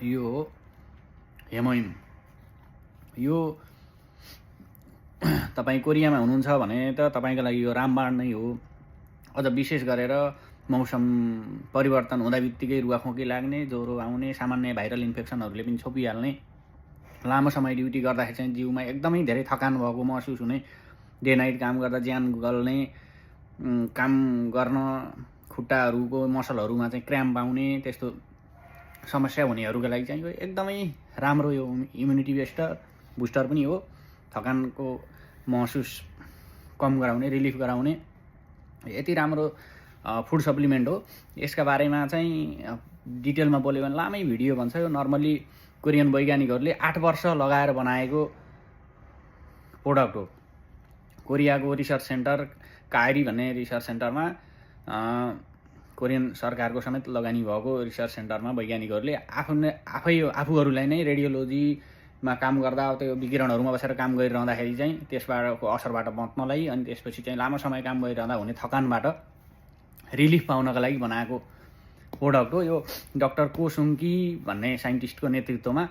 यो हो हेमोइम। यो तपाईँ कोरियामा हुनुहुन्छ भने त तपाईँको लागि यो रामबाण नै हो। अझ विशेष गरेर मौसम परिवर्तन हुँदा बित्तिकै रुवाखोकी लाग्ने, ज्वरो आउने, सामान्य भाइरल इन्फेक्सनहरूले पनि छोपिहाल्ने, लामो समय ड्युटी गर्दाखेरि चाहिँ जिउमा एकदमै धेरै थकान भएको महसुस हुने, डे नाइट काम गर्दा ज्यान गल्ने, काम गर्न खुट्टाहरूको मसलहरूमा चाहिँ क्र्याम्प आउने, त्यस्तो समस्या हुनेहरूका लागि चाहिँ यो एकदमै राम्रो यो इम्युनिटी बुस्टर पनि हो। थकानको महसुस कम गराउने, रिलिफ गराउने यति राम्रो फुड सप्लिमेन्ट हो। यसका बारेमा चाहिँ डिटेलमा बोल्यो भने लामै भिडियो भन्छ। यो नर्मली कोरियन वैज्ञानिकहरूले 8 वर्ष लगाएर बनाएको प्रोडक्ट हो। कोरियाको रिसर्च सेन्टर कायरी भन्ने रिसर्च सेन्टरमा कोरियन सरकारको समेत लगानी भएको रिसर्च सेन्टरमा वैज्ञानिकहरूले आफूहरूलाई नै रेडियोलोजीमा काम गर्दा त्यो विकिरणहरूमा बसेर काम गरिरहँदाखेरि चाहिँ त्यसबाटको असरबाट बच्नलाई, अनि त्यसपछि चाहिँ लामो समय काम गरिरहँदा हुने थकानबाट रिलिफ पाउनका लागि बनाएको प्रोडक्ट हो। यो डाक्टर को सुङ्की भन्ने साइन्टिस्टको नेतृत्वमा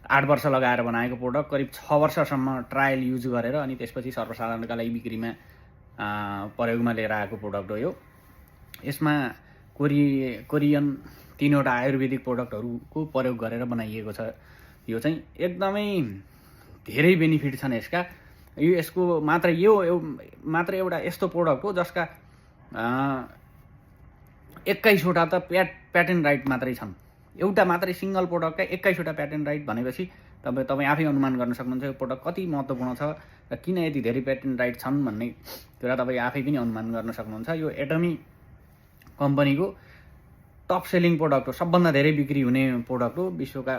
8 वर्ष लगाएर बनाएको प्रोडक्ट, करिब 6 वर्षसम्म ट्रायल युज गरेर अनि त्यसपछि सर्वसाधारणका लागि बिक्रीमा प्रयोगमा लिएर आएको प्रोडक्ट हो। यो यसमा कोरियन 3वटा आयुर्वेदिक प्रोडक्टहरूको प्रयोग गरेर बनाइएको छ। यो चाहिँ एकदमै धेरै बेनिफिट छन् यसका। यसको मात्र एउटा यस्तो प्रोडक्ट हो जसका 21वटा त प्याटेन्ट राइट मात्रै छन्। एउटा मात्रै सिङ्गल प्रोडक्टका 21वटा प्याटेन्ट राइट भनेपछि तपाईँ आफै अनुमान गर्न सक्नुहुन्छ यो प्रोडक्ट कति महत्त्वपूर्ण छ र किन यति धेरै प्याटेन्ट राइट छन् भन्ने कुरा तपाईँ आफै पनि अनुमान गर्न सक्नुहुन्छ। यो एटमी कम्पनीको टप सेलिङ प्रोडक्ट हो, सबभन्दा धेरै बिक्री हुने प्रोडक्ट हो। विश्वका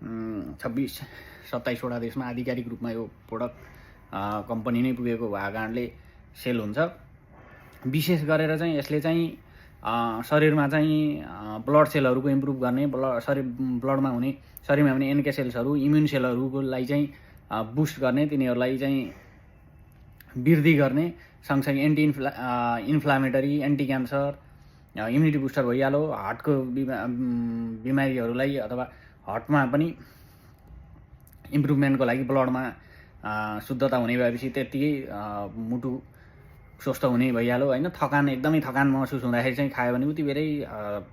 26-27वटा देशमा आधिकारिक रूपमा यो प्रोडक्ट कम्पनी नै पुगेको भएको कारणले सेल हुन्छ। विशेष गरेर चाहिँ यसले चाहिँ शरीरमा चाहिँ ब्लड सेलहरूको इम्प्रुभ गर्ने, शरीरमा हुने एनके सेल्सहरू, इम्युन सेलहरूलाई चाहिँ बुस्ट गर्ने, तिनीहरूलाई चाहिँ वृद्धि गर्ने, सँगसँगै inflammatory, anti cancer, immunity booster भइहाल्यो। हार्टको बिमारीहरूलाई अथवा हार्टमा पनि इम्प्रुभमेन्टको लागि ब्लडमा शुद्धता हुने भएपछि त्यत्तिकै मुटु स्वस्थ हुने भइहाल्यो होइन। एकदमै थकान महसुस हुँदाखेरि चाहिँ खायो भने उति बेरै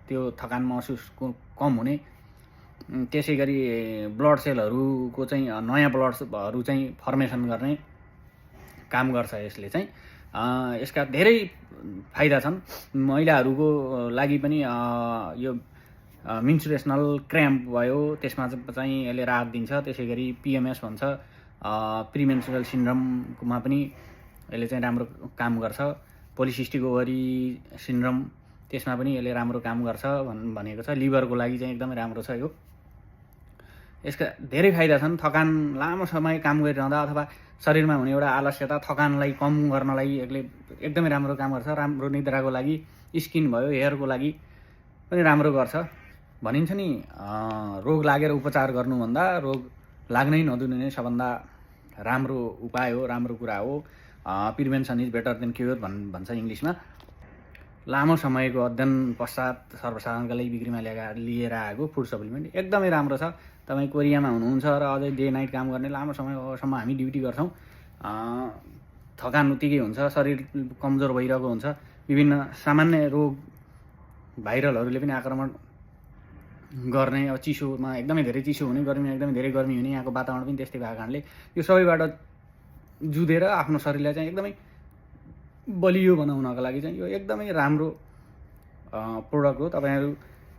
त्यो थकान महसुस कम हुने। त्यसै गरी ब्लड सेलहरूको चाहिँ नयाँ ब्लडहरू चाहिँ फर्मेसन गर्ने काम गर्छ यसले चाहिँ। यसका धेरै फाइदा छन्। महिलाहरूको लागि पनि यो मेन्स्ट्रुएसनल क्र्याम्प भयो त्यसमा चाहिँ यसले राहत दिन्छ। त्यसै गरी PMS भन्छ, प्रिमेन्स्ट्रुअल सिन्ड्रोममा पनि यसले चाहिँ राम्रो काम गर्छ। पोलिसिस्टिक ओभरी सिन्ड्रोम त्यसमा पनि यसले राम्रो काम गर्छ भनेको छ। लिभरको लागि चाहिँ एकदमै राम्रो छ यो। यसका धेरै फाइदा छन्। थकान, लामो समय काम गरिरहँदा अथवा शरीरमा हुने एउटा आलस्यता, थकानलाई कम गर्नलाई यसले एकदमै राम्रो काम गर्छ। राम्रो निद्राको लागि, स्किन भयो, हेयरको लागि पनि राम्रो गर्छ। भनिन्छ नि रोग लागेर उपचार गर्नुभन्दा रोग लाग्नै नदिनु नै सबभन्दा राम्रो उपाय हो, राम्रो कुरा हो। Prevention is better than cure भन्छ इङ्ग्लिसमा। लामो समयको अध्ययन पश्चात सर्वसाधारणका लागि बिक्रीमा लिएर आएको फुड सप्लिमेन्ट एकदमै राम्रो छ। तपाईँ कोरियामा हुनुहुन्छ र अझै डे नाइट काम गर्ने, लामो समयसम्म हामी ड्युटी गर्छौँ, थकान उत्तिकै हुन्छ, शरीर कमजोर भइरहेको हुन्छ, विभिन्न सामान्य रोग भाइरलहरूले पनि आक्रमण गर्ने, अब चिसोमा एकदमै धेरै चिसो हुने, गर्मीमा एकदमै धेरै गर्मी हुने, यहाँको वातावरण पनि त्यस्तै भएको कारणले यो सबैबाट जुधेर आफ्नो शरीरलाई चाहिँ एकदमै बलियो बनाउनका लागि चाहिँ यो एकदमै राम्रो प्रोडक्ट हो। तपाईँहरू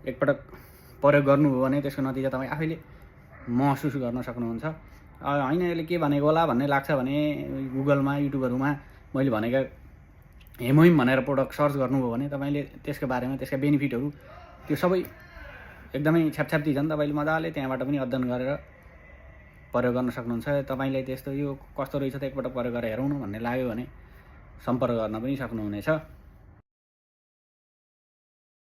एकपटक प्रयोग गर्नुभयो भने त्यसको नतिजा तपाईँ आफैले महसुस गर्न सक्नुहुन्छ। होइन यसले के भनेको होला भन्ने लाग्छ भने गुगलमा, युट्युबहरूमा मैले भनेका हेमोइम भनेर प्रोडक्ट सर्च गर्नुभयो भने तपाईँले त्यसको बारेमा, त्यसका बेनिफिटहरू त्यो सबै एकदमै छ्यापछ्याप्ती छन्। तपाईँले मजाले त्यहाँबाट पनि अध्ययन गरेर प्रयोग गर्न सक्नुहुन्छ। तपाईँलाई त्यस्तो यो कस्तो रहेछ त एकपटक प्रयोग गरेर हेरौँ न भन्ने लाग्यो भने सम्पर्क गर्न पनि सक्नुहुनेछ।